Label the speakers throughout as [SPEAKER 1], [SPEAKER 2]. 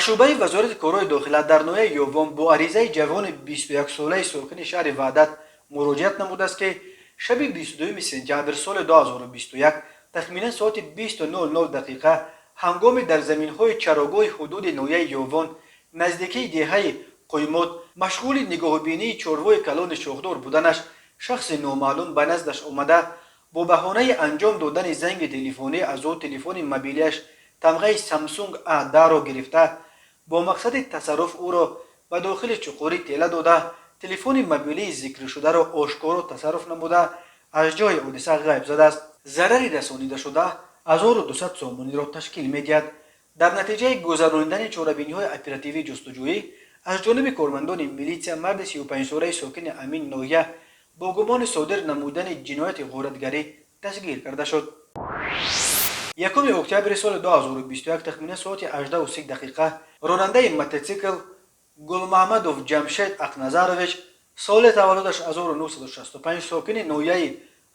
[SPEAKER 1] Шӯъбаи Вазорати корҳои дохила дар ноҳияи Ёвон бо аризаи ҷавони 21-солаи сокини шаҳри Ваҳдат муроҷиат намудааст, ки шаби 22 сентябр соли 2021 тахминан соати 20:00 дақиқа ҳангоми дар заминҳои чарогоҳи ҳудуди ноҳияи Ёвон, наздикии деҳаи Қуймот, машғули нигоҳубинии чорвои калони шохдор буданаш, шахси номаълум ба наздаш омада, бо баҳонаи анҷом додани занги телефонӣ аз ӯ телефони мобилиаш тамғаи Самсунг А10-ро гирифта, бо мақсади тасарруф ӯро ба дохили чуқурӣ тела дода, телефони мобилии зикршударо ошкоро тасарруф намуда, аз ҷои ҳодиса ғайб задааст. Зарари расонидашуда 1200 сомониро ташкил медиҳад. Дар натиҷаи гузаронидани чорабиниҳои оперативӣ ҷустуҷӯӣ аз ҷониби кормандони милитсия марди 35-солаи сокини ҳамин ноҳия бо гумони содир намудани ҷинояти ғоратгарӣ дастгир карда шуд. 1 октябри соли 2021 тахминан соати 18:30 дақиқа ронандаи мототсикл Гулмаҳмадов Ҷамшед Ақназарович, соли таваллудаш 1965, сокини ноҳияи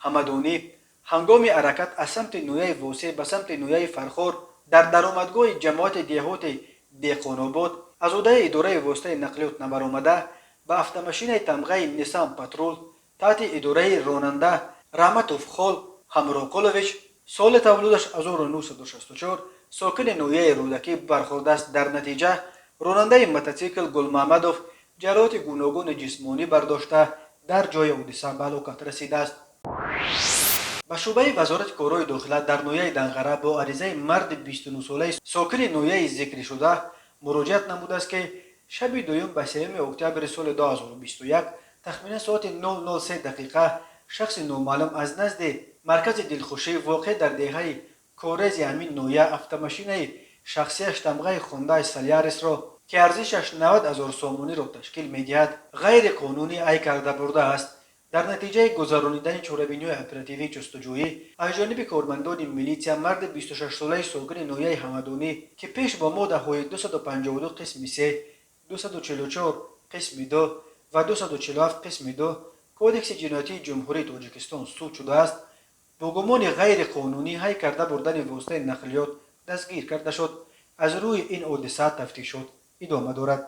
[SPEAKER 1] Ҳамадонӣ, ҳангоми ҳаракат аз самти ноҳияи Восеъ ба самти ноҳияи Фархор дар даромадгоҳи ҷамоати деҳоти Деҳқонобод аз уҳдаи идораи воситаи нақлиёт набаромада, ба автомошинаи тамғаи Ниссан Патрул таҳти идораи ронанда Раҳматов Хол Ҳамроқулович, соли таваллудаш 1964, сокини ноҳияи Рӯдакӣ бархӯрдааст. Дар натиҷа ронандаи мототсикл Гулмаҳмадов ҷароҳати гуногуни ҷисмонӣ бардошта, дар ҷои ҳодиса ба ҳалокат расидааст. Ба шӯъбаи Вазорати корҳои дохила дар ноҳияи Данғара бо аризаи марди 29-солаи сокини ноҳияи зикршуда муроҷиат намудааст, ки шаби дуюм ба 3 октябри соли 2021 тахминан соати 00:03 дақиқа шахси номаълум аз назди маркази Дилхушӣ, воқеъ дар деҳаи Корези ҳамин ноҳия, автомошинаи шахсияш тамғаи Хундай Солярисро, ки арзишаш 90 ҳазор сомониро ташкил медиҳад, ғайриқонунӣ ай карда бурдааст. Дар натиҷаи гузаронидани чорабиниҳои оперативии ҷустуҷӯӣ аз ҷониби кормандони милитсия марди 26-солаи сокини ноҳияи Ҳамадонӣ, ки пеш бо моддаҳои 252 қисми 3, 244 қисми 2 ва 247 қисми 2 Кодекси ҷиноятии Ҷумҳурии Тоҷикистон суд шудааст, бо гумони ғайриқонунӣ ҳай карда бурдани воситаи нақлиёт дастгир карда шуд. Аз рӯи ин ҳодиса тафтишот идома дорад.